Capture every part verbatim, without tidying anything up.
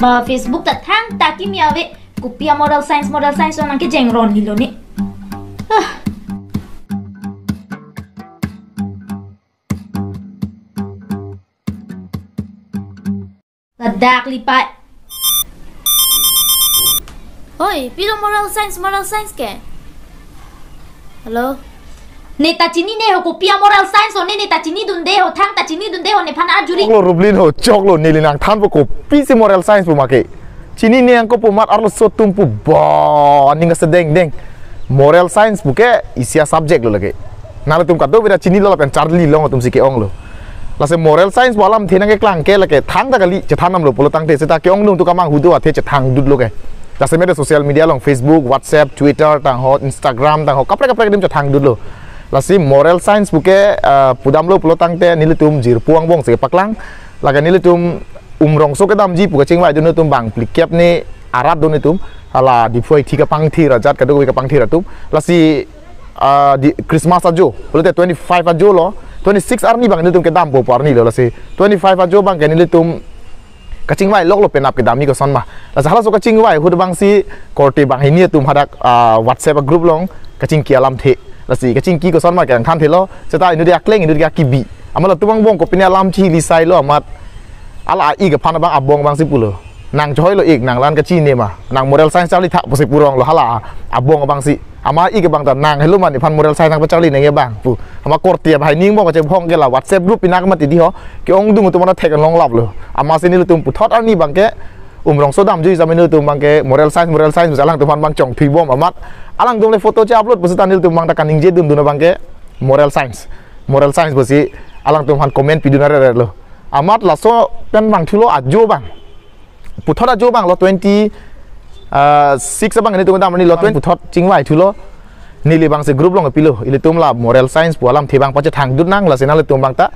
Ah, Facebook ta thangta kimi ave. Kopi a moral science, moral science nangkejeng ron lilo ne. Ah. Ladak lipai. Oi, pilo moral science, moral science ke? Hello? Ne ta chinine ho, kopi a moral science ho, ne, ne ta chinidunde ho, thangta chinidunde ho, nephan arjuri. Choklo Rublin ho, choklo, neli nangthanpo kopisi moral science pu ma ke. Chinine angko pu amat arloso atum pu ba, aning kasedengdeng. Moral science pu ke isi a subject lo lake. Nanglitum kadokave ta chinilo lapen charlilong atumsi ke-onglo. Lasi moral science pu alamthe nangkeklang ke lake thangta kali chethan damlo pulo tangte seta ke-ongdung atum kamanghu do athe chethangdutlo ke. Jasemet social media along Facebook, WhatsApp, Twitter tangho, Instagram tangho, kaprek kaprek adim chethangdutlo. Lasi moral science pu ke, ah, pudamlo pulo tangte nelitum jirpo angbongsi kepaklang. Lake nelitum umrongso kedamji pu kachingvai dun atum bang phlikep ne arat dun atum, hala Diphu athi kapangthir ajat, kadokave kapangthir atum. Lasi, ah, di Christmas ajo, pulote twenty-five ajo lo, twenty-six arni bang nelitum kedampo pu arni lo, lasi twenty-five ajo bang ke nelitum kachingvai loklo penap kedamji koson ma. Lasi halaso kachingvai ahut bangsi korte banghini atum hadak, ah, WhatsApp a group along kachingki alamthe. Lasi kachingki koson ma ke nangthanthelo, seta inut akleng inut ke akibi. Amat latum angbong kopine alam chihili sailo amat. Hala a-ik aphan abang abong bangsi pulo. Nang choilo ik, nang la-an kachinine ma. Nang moral science charlitha pusi puronglo hala abong bangsi. Amat ik abang ta nang helo ma nephan moral science nangpacharli nangji bang pu. Amat korte banghini angbong kachebhong ke la WhatsApp group pinak mati di ho. Ke-ongdung atum amat thek longlaplo. Amatsi nelitum puthot arni bang ke umrongso damjuji amen nelitum bang ke moral science, moral science pu alangtum aphan bang chongphibom amat. Alangtum le photo che-upload pu seta nelitum bang ta kaningje dundun abang ke moral science. Moral science pusi alangtum aphan comment pidun arerelo. Amat laso pen bang thulo ajo bang. Puthot ajo bang lo twenty, ah, six abang nelitum damri lo twenty puthot chingvai thulo. Neli bangsi group along pilo. Ilitum la moral science pu alamthe bang pachethangdun nang lasi nanglitum bang ta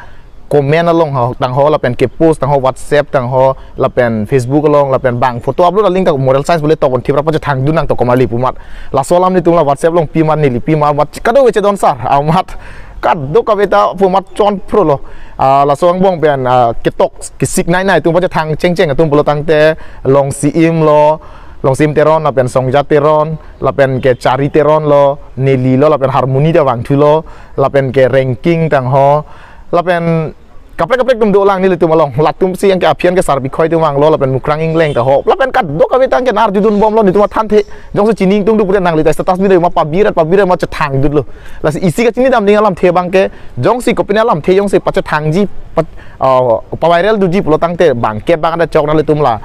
comment along ho tangho lapen ke post tangho WhatsApp tangho lapen Facebook along lapen bang photo upload a-link ta moral science pu le tokon thipra pachethangdun nang to komarli pu amat. Laso alam nelitum la WhatsApp along pi amat neli pi amat amat kadokave chedon sar amat kadokave ta pu amat chonphrolo. Ah, laso angbong pen, ah, ketok kesik nai nai atum pachethang chengcheng atum pulo tangte Longsi Im lo, Longsi Im Teron lapen Songja Teron lapen ke Chari Teron lo, neli lo lapen Harmony ta vangthulo lapen ke Ranking tangho lapen kaprek kaprek atum dolang nelitum along. Latumsi yang ke aphi an ke Sarpi Khoi atum vanglo lapen Mukrang Ingleng ta ho. Lapen kadokave ta yang ke nar judun bomlo nelitum athanthe. Jongsi chini ingtung duk pute nangli ta status bidai ma pabirat pabirat ma chethangdutlo. Lasi isi kachini dam ding alamthe bang ke jongsi kopine alamthe jongsi pachethangji pat, ah, pa-viral duji pulo tangte bang ke bang ada chok nanglitum la.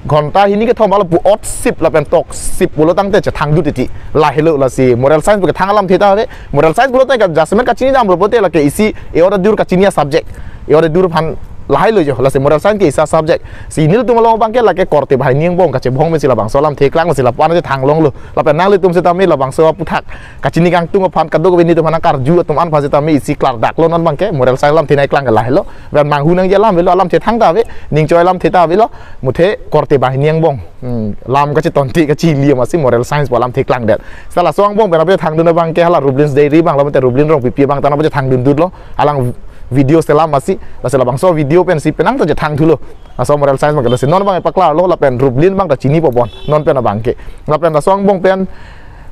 Ghonta hini kethom alo pu otsip lapen toksip pulo tangte chethangdut titi. Lahelo lasi moral science pu kethang alamthe ta ave. Moral science pulo tangte ka jasemet kachini damlo pute lake isi e-ot adur kachini a-subject. E-ot adur aphan lahailo jo, lasi moral science ke isi a-subject. Si nelitum along bang ke lake korte banghini angbong kachebhong amen si labangso alamthe klang si lapu-an chethanglonglo. Lapen nanglitum setame labangso aputhak kachini kangtung aphan kadokave nelitum aphan karju atum an aphan setame isi klardaklo non bang ke moral science alamthe nangkeklang ke lahelo. Pen manghu nangji alam avelo, alamthe thangta ave, ning choi alamthe ta avelo. Muthe korte banghini angbong. Hmm, lam kachetonti kachili amatsi moral science pu alamthe klangdet. Seta laso angbong pen pachethangdun abang ke hala Rublin's Diary bang lo mate Rublin Rongpipi bang ta nangpachethangdundutlo. Alang video selam amatsi, lasi labangso video pensi penang ta chethangthulo. Laso moral science bang ke lasi non bang paklarlo lapen Rublin bang ta chinipo bon. Non pen abang ke. Lapen laso angbong pen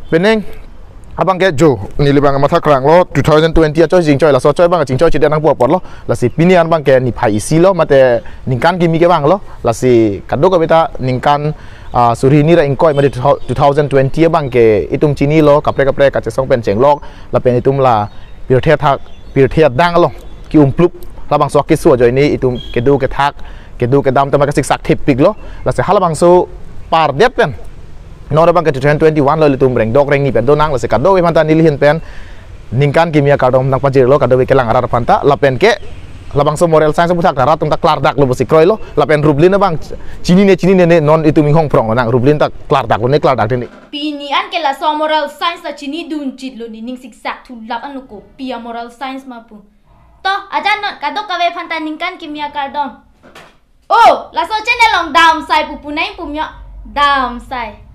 penang abang ke jo, neli bang matha kranglo, two thousand twenty achoi chingchoi, laso achoi bang chingchoi chide nangpo apotlo, lasi pini an bang ke niphai isi lo, mate ningkan kimi ke bang lo, lasi kadokave ta ningkan, ah, suri hini ra ingkoi mate two thousand twenty abang ke itum chinilo, kaprek kaprek kachesong pen chenglok, lapen itum la pirthe athak, pirthe adang along ki-umplup, labangso akeso ajoine itum kedo kethak, kedo kedam tema kasiksak thepiklo, lasi halabangso pardet pen non abang ke two thousand twenty-one lo ilitum rengdok rengni pen donang, lasi kadokave aphan ta neli ahin pen ningkan kimi akardom nangpajirlo kadokave kelang arat aphan ta, lapen ke labangso moral science aputhak ta rat atum ta klardaklo pusi kroilo, lapen Rublin abang chinine chinine ne non itum inghong phrong nang Rublin ta klardaklo ne klardak dene. Pini an ke laso moral science ta chinidun chitlo ne, ning siksak thulap anlo kopi a moral science ma pu. To, ajan non kadokave aphan ta ningkan kimi akardom. Oh, laso channel along damsai pupu nang pumyo. Damsai.